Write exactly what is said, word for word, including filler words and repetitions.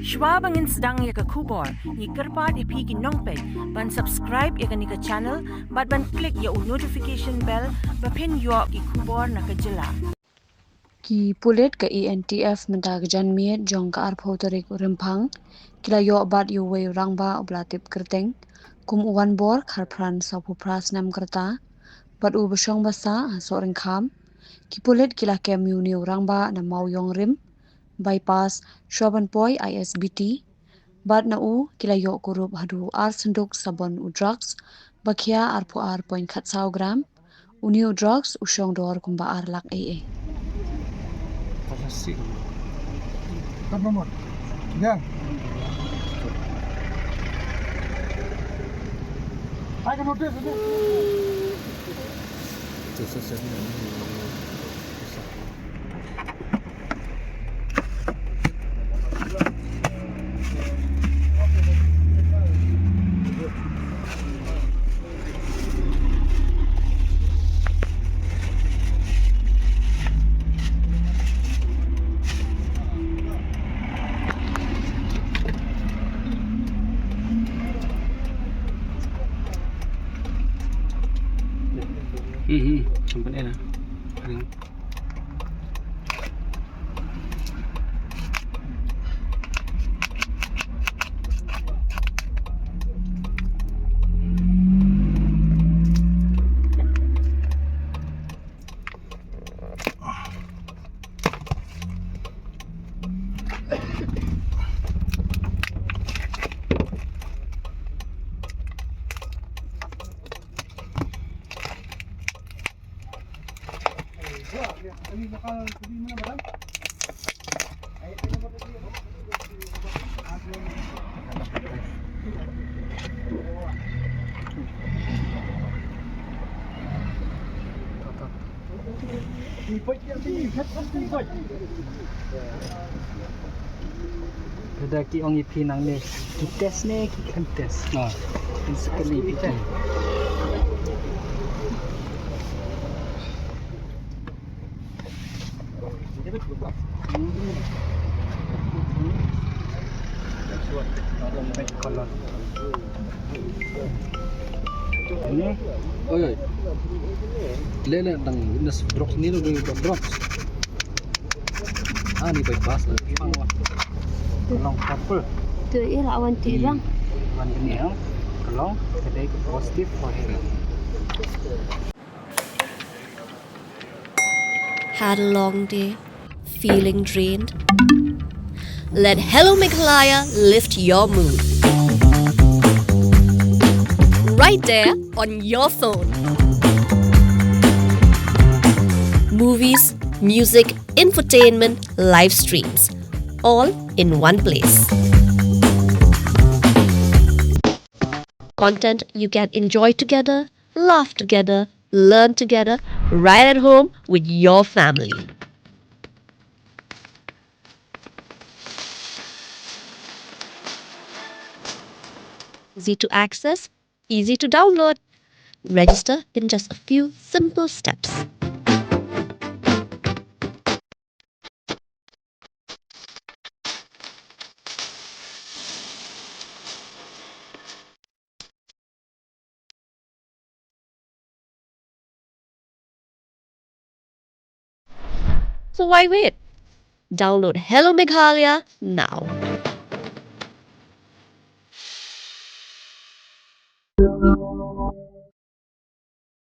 Shuwa ba ngin sdang ïa ka khubor, ngi kyrpad ïa phi ki nongpeit ban subscribe ïa kane ka channel bad ban click ïa u notification bell ba phin ïoh ki khubor na ka jylla. Ki pulit ka E N T F mynta ka janmiet jong ka arphew tarik u Rymphang ki la ïoh bat ïa uwei u rangbah uba la tip kyrteng kum u Wanbor, khatphra sawphew phra snem ka rta bad uba shong ba sah ha Sohryngkham. Ki pulit ki la kem ïa une u rangbah na Mawïong Rim Bypass shuwa ban poi I S B T. Bad na u ki la ïoh kurup haduh ar synduk sabon u drugs ba khia arphew ar point khatsaw gram. Une u drugs u shong dor kumba ar lak A A. Plastik. Kat nomor. Yang. Ai ka notice ni. Hmm, hmm, sempat ya. Lada ki ong ïa phi nangne, ki test ne ki khlem test? Ah. Phin sa kylli ïa ki. Oi, oi. Le, le, dang witness drugs ni, lo dang drugs. Ah, ni bypass la. Long purple. Tu i la wan ti lang. Wan ni ang. Long kedai positive for heroin. Had a long day? Feeling drained? Let Hello Meghalaya lift your mood. Right there on your phone. Movies, music, infotainment, live streams, all in one place. Content you can enjoy together, laugh together, learn together, right at home with your family. Easy to access, easy to download. Register in just a few simple steps. So why wait? Download Hello Meghalaya now.